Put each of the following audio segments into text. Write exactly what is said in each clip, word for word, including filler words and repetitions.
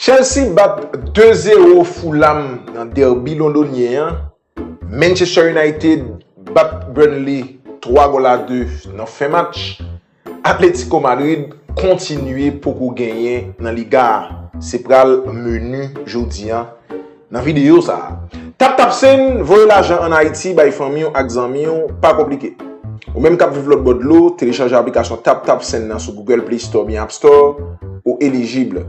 Chelsea bat de zewo Fulham nan dèbi londonyen an. Manchester United bat Burnley twa gòl a de nan fen match. Atletico Madrid kontinye poko genyen nan Liga a. Se pral meni jodi a nan videyo sa a. TapTapSend voye lajan ann Ayiti bay fanmi w ak zanmi w, pa konplike. Ou menm k ap viv lòt bò dlo, telechaje aplikasyon TapTapSend nan sou Google Play Store oubyen App Store, ou elijib.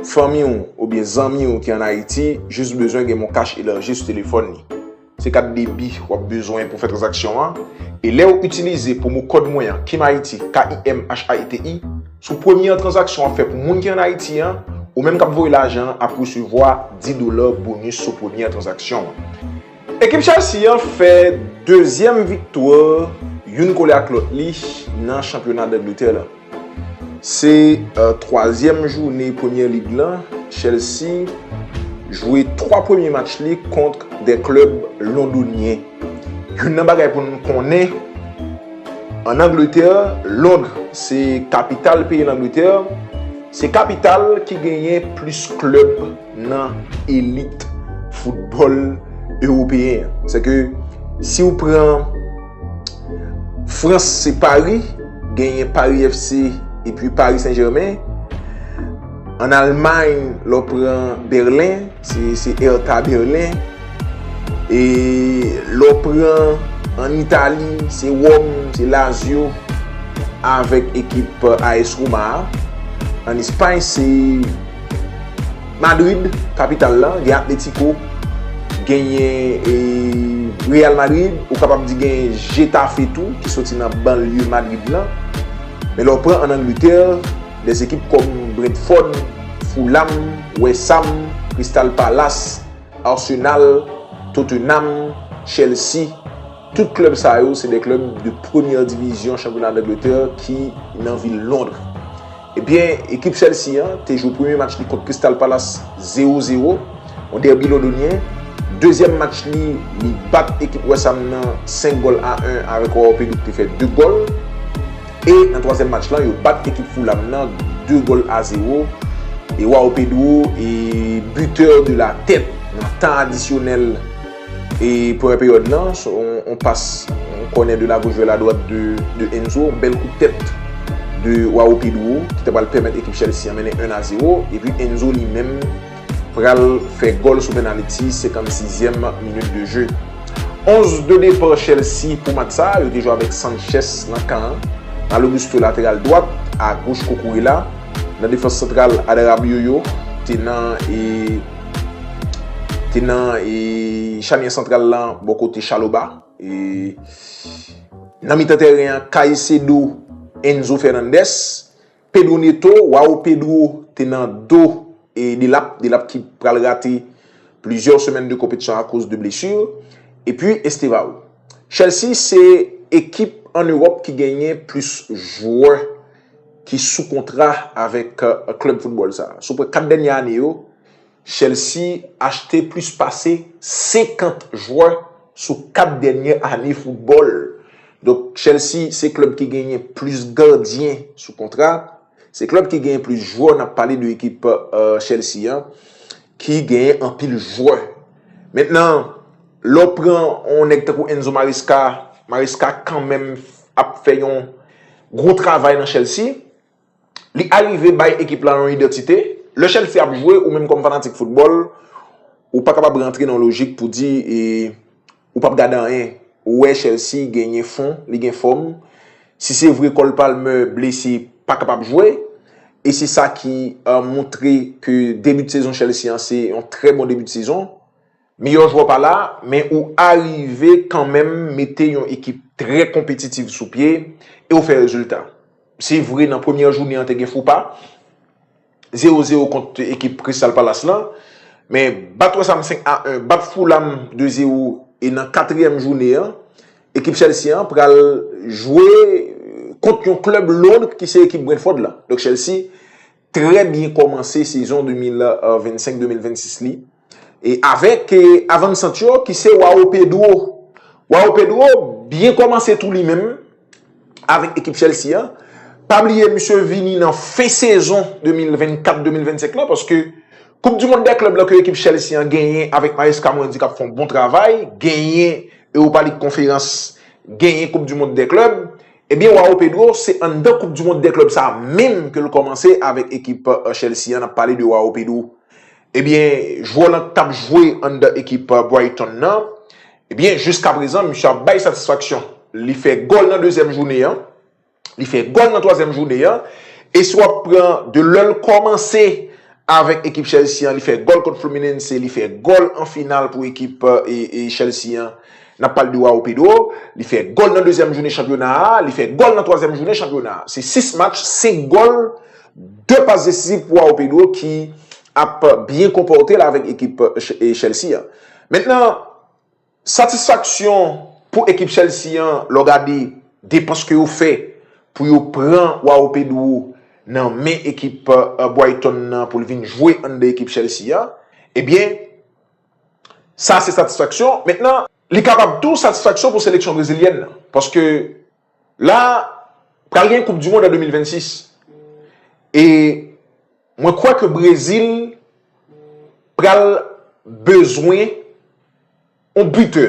Fanmi w oubyen zanmi w ki ann Ayiti jis bezwen gen MonCash elaji sou telefòn li. Se kat debi w ap bezwen pou fè tranzaksyon an. E lè w itilize pwomo kòd mwen an, KIMHAITI, K I M H A I T I, sou premyè tranzaksyon w ap fè pou moun ki ann Ayiti an, ou menm k ap voye lajan an ap resevwa dis dola bonis sou premyè tranzaksyon an. Ekip Chelsea an fè dezyèm viktwa youn kole ak lòt li nan chanpyona Dangletè la. Se twazyèm jounen Premier League la, Chelsea jwe twa premye match li kont de klèb londonyen. Youn nan bagay pou n konnen, ann Angletè, Londres se kapital peyi Langletè, se kapital ki genyen plis klèb nan elit foutbòl ewopeyen an. Sèke si w pran Frans, se Paris, genyen Paris F C epi Paris Saint-Germain. Ann Almay, lè w pran Bèlen, se se Hertha Berlin. E lè w pran ann Itali, se Wòm, se Lazio avèk ekip A S Roma a. Ann Espay, se Madrid, kapital la, gen Atletico, genyen e, Real Madrid, ou kapab di gen Getafe tou, ki soti nan banlye Madrid lan. Men lè w pran ann Angletè, de ekip kòm Brentford, Fulham, West Ham, Crystal Palace, Arsenal, Tottenham, Chelsea, tout klèb sa yo se de klèb de premyè divizyon chanpyona Dangletè ki nan vil Londres. Ebyen, ekip Chelsea an te jwe premye match li kont Crystal Palace zewo zewo, yon dèbi londonyen. Dezyèm match li, li bat ekip West Ham nan senk gòl a en avèk Joao Pedro ki te fè de gòl. E nan twazyèm match lan, yo bat ekip Fulham nan de gòl a zewo. E Joao Pedro e buteur de la tête nan tan adisyonèl e premyè peryòd lan, yon, yon pas, yon kònè de la gauche vers la droite de, de Enzo, yon bèl kout tèt de Joao Pedro ki ta pral pèmèt ekip Chelsea an mennen en a zewo. Epi Enzo li menm pral fè gòl sou penaliti, senkannsizyèm minit de jeu. Onz de depa Chelsea pou match sa a, yo te jwe avèk Sanchez nan kan an, Malo Gusto lateral dwat, agoch Cucurella, nan defans santral Adara Bioyo, te nan e te nan e chanyè santral lan bò kote Chalobah. E nan mitan tèren an, Caicedo, Enzo Fernandez, Pedro Neto, Joao Pedro te nan do e Delap, Delap ki pral rate plizyè semèn de konpetisyon akoz de blesi, epi Estevao. Chelsea se ekip ann Ewòp ki genyen plis jwè ki sou kontra avèk klèb foutbòl sa. Si w pran kat dènye ane yo, Chelsea achte plis pase senkant jwè sou kat dènye ane foutbòl. Donk, Chelsea se klèb ki genyen plis gadyen sou kontra. Se klèb ki genyen plis jwè, n ap pale de ekip Chelsea an, ki genyen anpil jwè. Mentnan, lè w pran yon nèg tankou Enzo Maresca, Maresca kanmenm ap fè yon gwo travay nan Chelsea. Li arive bay ekip la yon idantite. Lè Chelsea ap jwe, ou menm kòm fanatik foutbòl, ou pa kapab rantre nan lojik pou di e, ou p ap gade anyen. Ou wè Chelsea genyen fon, li gen fòm. Si se vre Cole Palmer blese, pa kapab jwe. E se sa ki uh, montre ke debi de sezon Chelsea an se yon trè bon debi de sezon. Meyè jwè pa la, men ou arive kanmenm mete yon ekip trè konpetitiv sou pye e ou fè rezilta. Se vre nan premyè jounen an te gen foupa, zewo zewo kont ekip Crystal Palace lan, men bat West Ham senk a en, bat Fulham de zewo e nan katriyèm jounen an, ekip Chelsea an pral jwe kont yon klèb Londres ki se ekip Brentford lan. Donk Chelsea trè byen kòmanse sezon de mil vennsenk de mil vennsis li. E avèk e, avansant yo ki se Joao Pedro. Joao Pedro byen kòmanse tou li menm avèk ekip Chelsea an. Pa bliye misye vini nan fen sezon de mil vennkat de mil vennsenk lan paske Koup di mond dè klèb la ke ekip Chelsea an genyen avèk Maresca Morandi k ap fè yon bon travay, genyen Europa League Conference, genyen Koup di mond dè klèb, ebyen, Joao Pedro, se anndan Koup di mond dè klèb sa a menm ke l kòmanse avèk ekip Chelsea an, n ap pale de Joao Pedro. Ebyen, jwè lan k t ap jwe anndan ekip Brighton nan, ebyen, jiskaprezan, misye ap bay satisfaksyon. Li fè gòl nan dezyèm jounen an, li fè gòl nan twazyèm jounen an, e si w ap pran de lè l kòmanse avèk ekip Chelsea an, li fè gòl kont Fluminense, li fè gòl an final pou ekip e, e Chelsea an. N ap pale de Joao Pedro, li fè gòl nan dezyèm jounen chanpyona a, li fè gòl nan twazyèm jounen chanpyona a. Se sis match, senk gòl, de pas desiziv pou Joao Pedro ki ap byen konpòte l avèk ekip e Chelsea an. Mentnan, satisfaksyon pou ekip Chelsea an, lè w gade depans ke yo fè pou yo pran Joao Pedro nan men ekip Brighton nan pou l vin jwe anndan ekip Chelsea an, ebyen, sa se satisfaksyon. Mentnan, li kapab tou satisfaksyon pou seleksyon brezilyèn nan. Paske la, pral gen Koup di Mond an de mil vennsis. E mwen kwè ke Brezil pral bezwen yon bitè.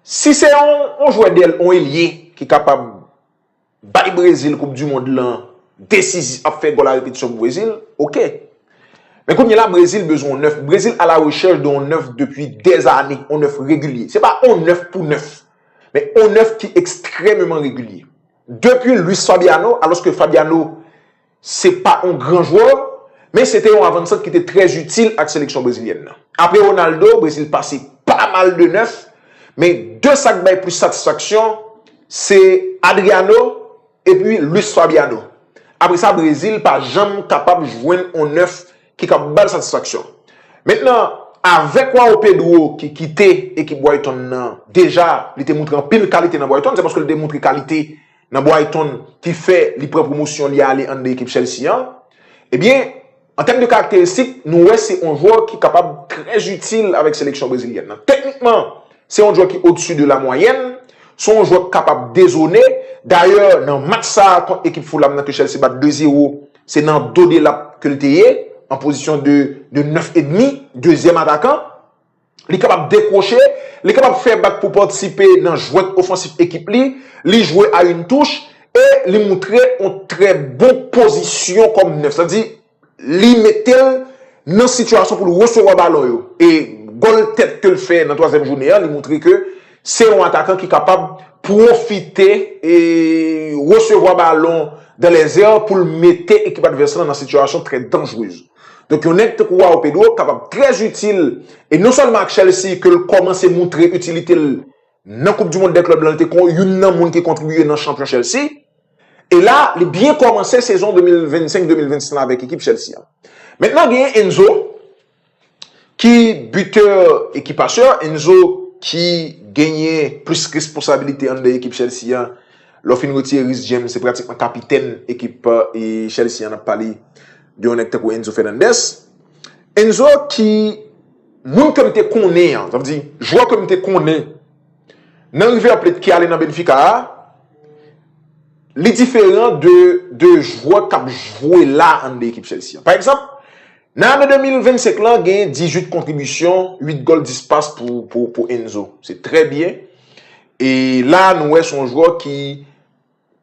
Si se yon, yon jwè dèl, yon elye ki kapab bay Brezil Koup di Mond lan desizif, ap fè gòl a repetisyon pou Brezil, oke. Men kounye la, Brezil bezwen yon nèf. Brezil a la rechèch de yon nèf depi dèzane, yon nèf regilye. Se pa yon nèf pou nèf, men yon nèf ki ekstrèmeman regilye. Depi Luis Fabiano, alòske Fabiano se pa yon gran jwè, men se te yon avansant ki te trè itil ak seleksyon brezilyèn nan. Apre Ronaldo, Brezil pase pa mal de nèf, men de sa k bay plis satisfaksyon, se Adriano epi Luis Fabiano. Apre sa, Brezil pa janm kapab jwenn yon nèf ki kab ba l satisfaksyon. Mentnan, avèk Joao Pedro ki kite ekip Brighton nan, deja, li te montre anpil kalite nan Brighton, se paske li te montre kalite nan Brighton ki fè li pran pwomosyon li ale anndan ekip Chelsea an. Ebyen, an tèm de karakteristik, nou wè se yon jwè ki kapab trè itil avèk seleksyon brezilyèn nan. Teknikman, se yon jwè ki odsi de la mwayèn, se yon jwè ki kapab dezone. Dayè, nan match sa a kont ekip Fulham nan ke Chelsea bat de zewo, se nan do delap ke l te ye, an pozisyon de, de nèf edmi, dezyèm atakan. Li kapab dekwoche, li kapab fè bak pou patisipe nan jwèt ofansif ekip li, li jwe a yon touch, e li montre yon trè bon pozisyon kòm nèf. Sa di, li mete l nan sitiyasyon pou l resevwa balon yo. E gòl tèt ke l fè nan twazyèm jounen an, li montre ke se yon atakan ki kapab pwofite e resevwa balon dans les airs pou l mete ekip advès lan nan sitiyasyon trè danjrez. Donk, yon nèg tankou Joao Pedro kapab trè itil, e non sèlman ak Chelsea ke l kòmanse montre itilite l nan Koup di Mond dè Klèb lan, li te kon youn nan moun ki kontribiye nan chanpyon Chelsea, e la, li byen kòmanse sezon de mil vennsenk de mil vennsis lan avèk ekip Chelsea an. Mentnan, genyen Enzo, ki bitè e ki pasè. Enzo ki genyen plis responsabilite anndan ekip Chelsea an. Lè w fin retire Reece James, se pratikman kapitèn ekip e Chelsea an, n ap pale de yon nèg tankou Enzo Fernandez. Enzo ki, moun ke m te konnen an, sa vle di, jwè ke m te konnen nan River Plate ki ale nan Benfica a, li diferan de, de jwè k ap jwe la anndan ekip Chelsea an. Pa egzanp, nan ane de mil vennsenk lan, gen dizuit kontribisyon, uit gòl, dis pas pou, pou, pou Enzo. Se trè byen. E la, nou wè se yon jwè ki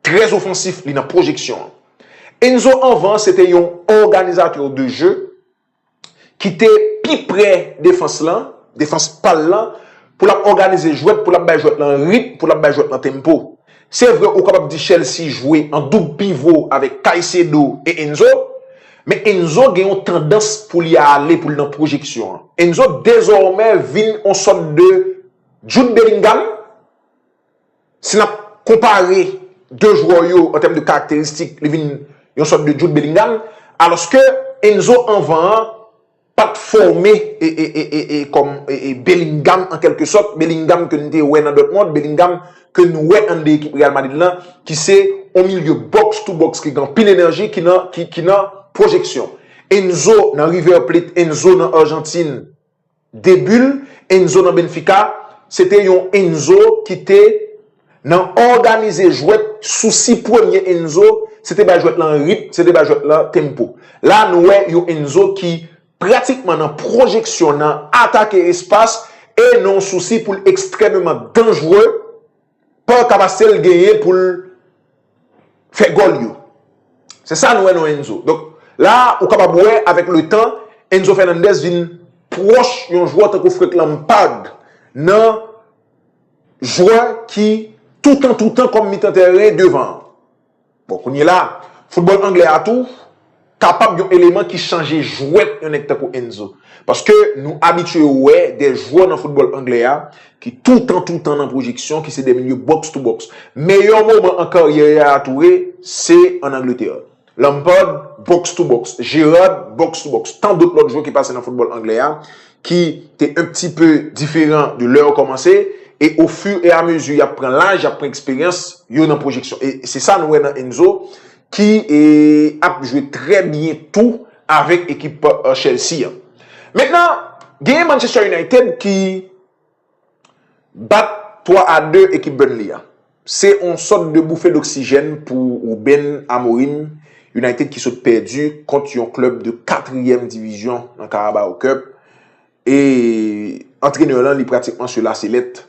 trè ofansif, li nan pwojeksyon an. Enzo anvan, se te yon òganizatè de jeu ki te pi prè defans lan, defans pa l lan, pou l ap òganize jwèt, pou l ap bay jwèt lan ritm, pou l ap bay jwèt lan tempo. Se vre, ou kapab di Chelsea jwe an doub pivo avèk Caicedo e Enzo, men Enzo gen yon tandans pou li ale, pou l nan pwojeksyon an. Enzo dezòmè vin yon sòt de Jude Bellingham, si n ap konpare de jwè yo an tèm de karakteristik, li vin yon sòt de Jude Bellingham, alòske Enzo anvan an pa t fòme e, e, e, e, e kòm e, e Bellingham an kèlke sòt, Bellingham ke n te wè nan Dortmund, Bellingham ke n wè anndan ekip Real Madrid lan, ki se yon milye box to box ki gen anpil enèji, ki nan, ki, ki nan pwojeksyon. Enzo nan River Plate, Enzo nan Ajantin, de Bull, Enzo nan Benfica, se te yon Enzo ki te nan òganize jwèt, sousi premye Enzo, Se te bay jwèt lan ritm, se te bay jwèt lan tempo. La, nou wè yon Enzo ki pratikman nan pwojeksyon, nan atake espas, e nan yon sousi pou l ekstrèmeman danjre pa kapasite l genyen pou l fè gòl yo. Se sa nou wè nan Enzo. Donk, la, ou kapab wè, avèk le tan, Enzo Fernandez vin pwòch yon jwè tankou Frank Lampard nan jwè ki toutan, toutan kòm mitan tèren devan an. Bon, kounye la, foutbòl anglè a tou kapab yon eleman ki chanje jwèt yon nèg tankou Enzo. Paske nou abitye wè de jwè nan foutbòl anglè a ki toutan, toutan nan pwojeksyon, ki se de milye box to box. Meyè moman an karyè a Touré, se ann Angletè. Lampard, box to box. Gerrard, box to box. Tan dòt lòt jwè ki pase nan foutbòl anglè a, ki te un petit peu diferan de lè yo kòmanse, e au fur et à mesure y ap pran laj, y ap pran eksperyans, yo nan pwojeksyon. E se sa nou wè nan Enzo, ki e, ap jwe trè byen tou avèk ekip eh, Chelsea an. Mentnan, genyen Manchester United ki bat twa a de ekip Burnley a. Se yon sòt de boufe doksijèn pou Ruben Amorim, United ki sot pèdi kont yon klèb de katriyèm divizyon nan Carabao Cup. E antrenè lan, li pratikman se la se lèt.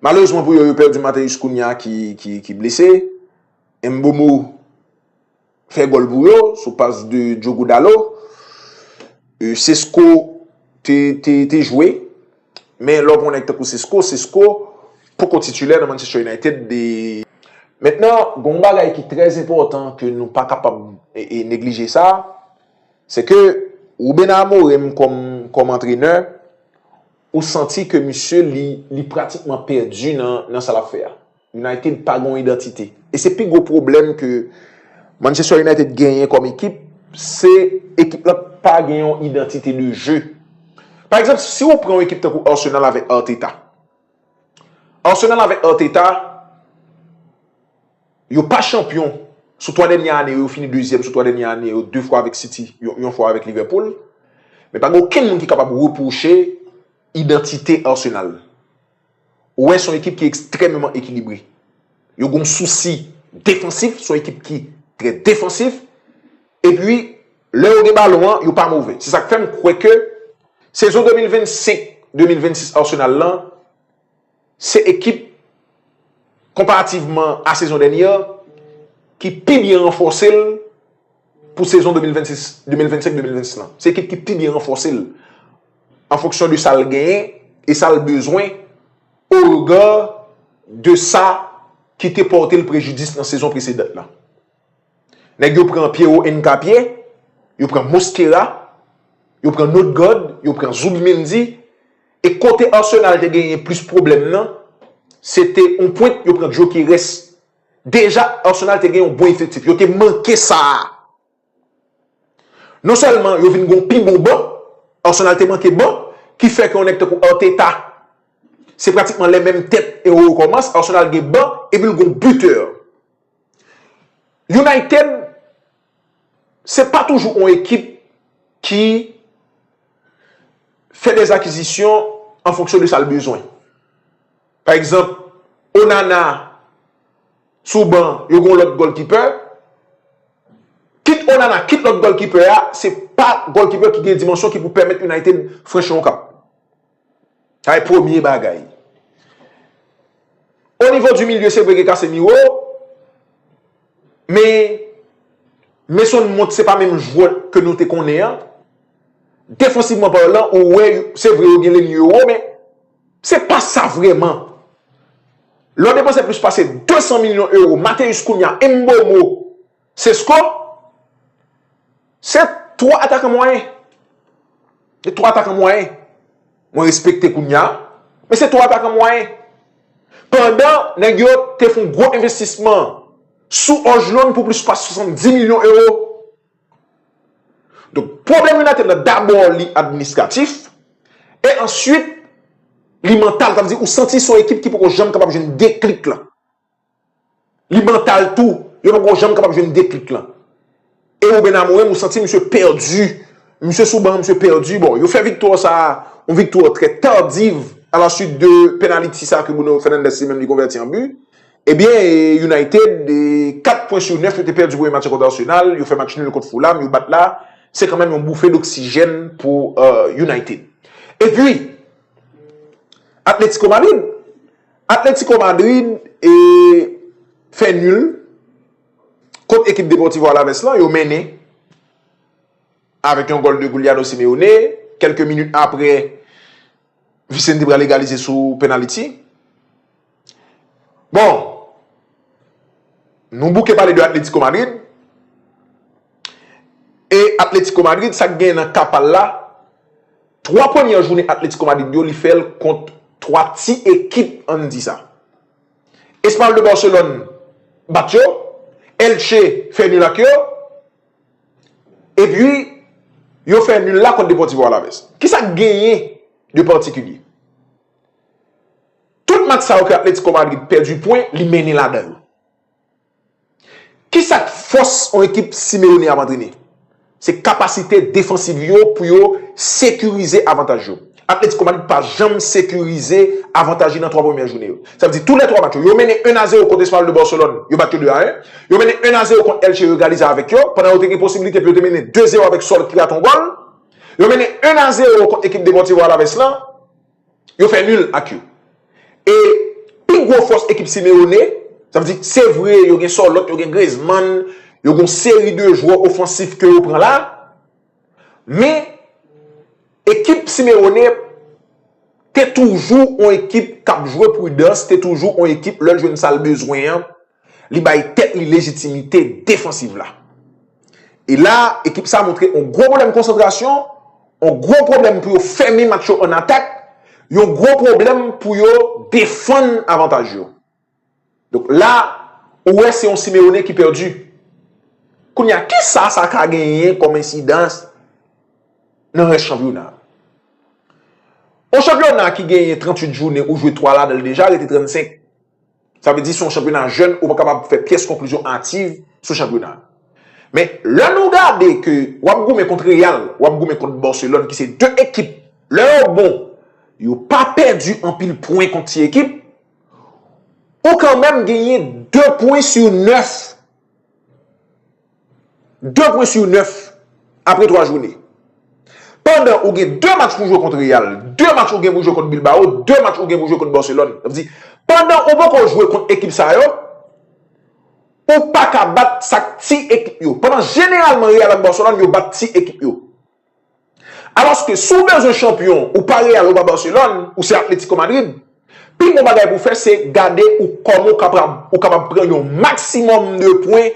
Malerezman pou yo, yo pèdi Matheus Cunha ki, ki, ki blese. Mbeumo fè gòl pou yo sou pas de Diogo Dalot. E, Sesko te, te, te jwe. Men lè w pran yon nèg tankou Sesko, Sesko poko titilè nan Manchester United de. Mentnan, gen yon bagay ki trè enpòtan ke nou pa kapab e, e, neglije sa, se ke Ruben Amorim kòm, kòm antrenè, ou santi ke misye li, li pratikman pèdi nan, nan sa l ap fè a. United pa gen yon idantite. E se pi gwo pwoblèm ke Manchester United genyen kòm ekip, se ekip la pa gen yon idantite de jeu. Pa egzanp, si w pran yon ekip tankou Arsenal avèk Arteta. Arsenal avèk Arteta, yo pa chanpyon sou twa dènye ane yo, yo fini dezyèm sou twa dènye ane yo, de fwa avèk City, yon, yon fwa avèk Liverpool. Men pa gen okenn moun ki kapab repwoche idantite Arsenal. Ou wè, se yon ekip ki ekstrèmeman ekilibre. Yo gen yon sousi defansif, se yon ekip ki trè defansif. Epi, lè yo gen balon an, yo pa move. Se sa k fè m kwè ke sezon de mil vennsenk, de mil vennsis Arsenal lan, se ekip, konparativman a sezon dènye a, ki pi byen ranfòse l pou sezon de mil vennsis, de mil vennsenk, de mil vennsis lan. Se ekip ki pi byen ranfòse l an fonksyon de sa l genyen e sa l bezwen, o rega de sa ki te pòte l prejidis nan sezon presedan lan. Nèg yo pran Piero Hincapié, yo pran Mosquera, yo pran Nodegaard, yo pran Zubimendi, e kote Arsenal te genyen plis pwoblèm nan, se te yon pwent, yo pran Gyökeres. Deja, Arsenal te gen yon bon efektif. Yo te manke sa a. Non sèlman yo vin gen yon pi bon ban, Arsenal te manke ban, ki fè ke yon nèg tankou Arteta, se pratikman lè menm tèt ewo yo kòmanse, Arsenal gen ban, epi l gen yon bitè. United, se pa toujou yon ekip ki fè de akizisyon an fonksyon de sa l bezwen. Pa egzanp, Onana sou ban, yo gen yon lòt gòlkipè. Kit Onana, kit lòt gòlkipè a, se pa gòlkipè ki gen dimansyon ki pou pèmèt United franchi yon kap. Sa e premye bagay. O nivo di milye, se vre gen Casemiro, men Mason Mount se pa menm jwè ke nou te konnen an. Defansivman palan, ou wè, se vre yo gen Leny Yoro, men se pa sa vrèman. Lè w depanse plis pase de san milyon ewo, Matheus Cunha, Mbeumo, Sesko, se twa atakan mwayen. Se twa atakan mwayen. Mwen respekte Cunha, men se twa atakan mwayen. Pandan nèg yo te fè yon gwo envestisman sou Højlund pou plis pase swasanndis milyon ewo. Donk, pwoblèm United la, dabò li administratif, e answit, li mantal. Sa vle di, ou santi se yon ekip ki poko janm kapab jwenn deklik lan. Li mantal tou, yo poko janm kapab jwenn deklik lan. E Ruben Amorim, ou santi misye pèdi. Misye sou ban, misye pèdi. Bon, yo fè viktwa sa a, yon viktwa trè tardiv, a la suite de penaliti sa a ke Bruno Fernandes li menm li konvèti an bi. Ebyen, United, kat pwen sou nèf, yo te pèdi premye match yo kont Arsenal, yo fè match nil kont Fulham, yo bat la. Se kanmenm yon boufe doksijèn pou United. Epi, Atletico Madrid. Atletico Madrid e fè nil kont ekip Deportivo Alaves lan, yo mennen avèk yon gòl de Giuliano Simeone. Kèlke minit apre, Vicente pral egalize sou penaliti. Bon, nou bouke pale de Atletico Madrid. E Atletico Madrid, sa k gen nan ka pa l la, twa premyè jounen Atletico Madrid yo, li fè l kont twa ti ekip, ann di sa. Espanyol de Barcelone bat yo, Elche fè nil ak yo, epi yo fè nil la kont Deportivo Alaves. Kisa k genyen de patikilye? Tout match sa yo ke Atletico Madrid pèdi pwen, li mennen ladan yo. Kisa k fòs yon ekip Simeone ap antrene? Se kapasite defansiv yo pou yo sekirize avantaj yo. Atletico Madrid pa janm sekirize avantaj li nan twa premyè jounen yo. Sa vle di, tou lè twa match yo, yo mennen un a zéro kont Espanyol de Barcelone, yo bat yo deux à un. Yo mennen un a zéro kont Elche, yo egalize avèk yo, pandan yo te gen posibilite pou yo te mennen deux zéro avèk Sol ki rate yon gòl. Yo mennen un a zéro kont ekip Deportivo Alaves lan, yo fè nil ak yo. E pi gwo fòs ekip Simeone, sa vle di, se vre, yo gen Sòlòt, yo gen Griezmann, yo gen yon seri de jwè ofansif ke yo pran la, men ekip Simeone te toujou yon ekip k ap jwe pridans, te toujou yon ekip, lè l jwenn sa l bezwen an, li bay tèt li lejitimite defansiv la. E la, ekip sa montre yon gwo pwoblèm konsantrasyon, yon gwo pwoblèm pou yo fèmen match yo an atak, yon gwo pwoblèm pou yo defann avantaj yo. Donk la, ou wè se yon Simeone ki pèdi. Kounye a, kisa sa ka genyen kòm ensidans nan rès chanpyona? Yon chanpyona ki genyen tranntuit jounen, ou jwe twa ladan l deja, rete trannsenk. Sa vle di se yon chanpyona jèn, ou pa kapab fè pyès konklizyon ativ sou chanpyona. Men lè nou gade ke w ap goumen kont Real, w ap goumen kont Barcelone, ki se de ekip, lè yo bon, yo pa pèdi anpil pwen kont ti ekip, ou kanmenm genyen de pwen sou nèf. De pwen sou nèf apre twa jounen. Pandan ou gen de match pou jwe kont Real, de match ou gen pou jwe kont Bilbao, de match ou gen pou jwe kont Barcelone. Sa vle di, pandan ou poko jwe kont ekip sa yo, ou pa ka bat sa k ti ekip yo. Pandan jeneralman Real ak Barcelone, yo bat ti ekip yo. Alòske si w bezwen chanpyon, ou pa Real, ou pa Barcelone, ou se Atletico Madrid, pi bon bagay pou w fè, se gade ou kòman ou kapab, ou kapab pran yon maksimòm de pwen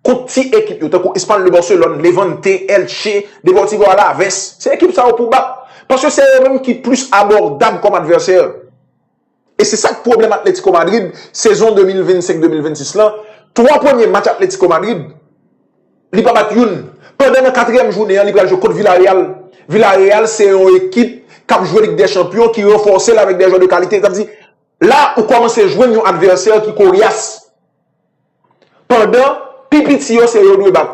kont ti ekip yo, tankou Espanyol de Barcelone, Levante, Elche, Deportivo Alaves. Se ekip sa yo pou w bat. Paske se yo menm ki plis abòdab kòm advèsè. E se sa k pwoblèm Atletico Madrid, sezon de mil vennsenk de mil vennsis lan. Twa premye match Atletico Madrid, li pa bat youn. Pandan nan katriyèm jounen an, li pral jwe kont Villarreal. Villarreal se yon ekip k ap jwe Lig dè Chanpyon, ki ranfòse l avèk de jwè de kalite. Sa vle di, la, ou kòmanse jwenn yon advèsè ki koryas. Pandan pi piti yo, se yo dwe bat.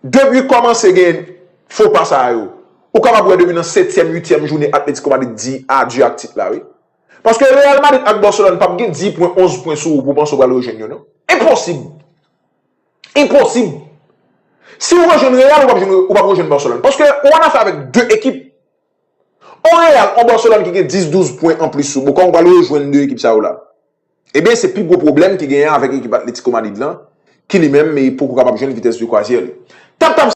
Depi kòmanse gen fo pa sa yo, ou kapab wè depi nan setyèm, uityèm jounen Atletico Madrid di adye ak tit la, wi. Paske Real Madrid ak Barcelone p ap gen dis pwen, onz pwen sou ou pou w panse w pral rejwenn yo, non. Enposib. Enposib. Si w rejwenn Real, ou p ap jwenn, ou p ap rejwenn Barcelone. Paske ou an afè avèk de ekip. On Real, on Barcelone ki gen dis, douz pwen anplis sou ou, kòman w pral rejwenn de ekip sa yo la? Ebyen, se pi gwo pwoblèm ki genyen avèk ekip Atletico Madrid lan, ki li menm, e poko kapab jwenn vitès de kwazyè li. Tap tap